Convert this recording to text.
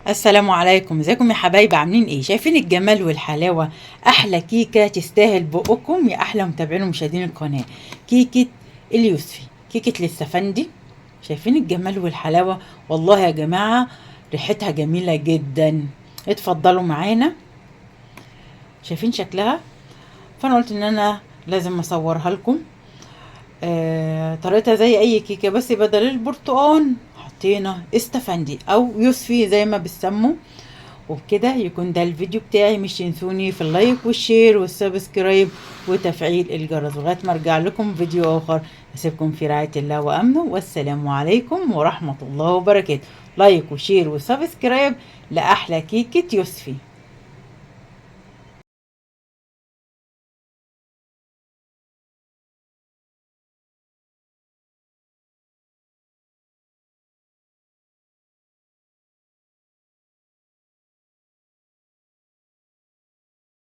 السلام عليكم، ازيكم يا حبايبي؟ عاملين ايه؟ شايفين الجمال والحلاوه؟ احلى كيكة تستاهل بقكم يا احلى متابعين ومشاهدين القناة، كيكة اليوسفي، كيكة اليوسفندي. شايفين الجمال والحلاوه؟ والله يا جماعة ريحتها جميلة جدا. اتفضلوا معانا. شايفين شكلها؟ فانا قلت ان انا لازم اصورها لكم. طريقتها زي اي كيكة، بس بدل البرتقال حطينا استفندي او يوسفي زي ما بيسموا. وبكده يكون ده الفيديو بتاعي. مش تنسوني في ال like وال share وال subscribe وتفعيل الجرس لغاية ما ارجع لكم فيديو اخر. اسيبكم في رعاية الله وامنه، والسلام عليكم ورحمة الله وبركاته. like و share و subscribe لاحلى كيكة يوسفي.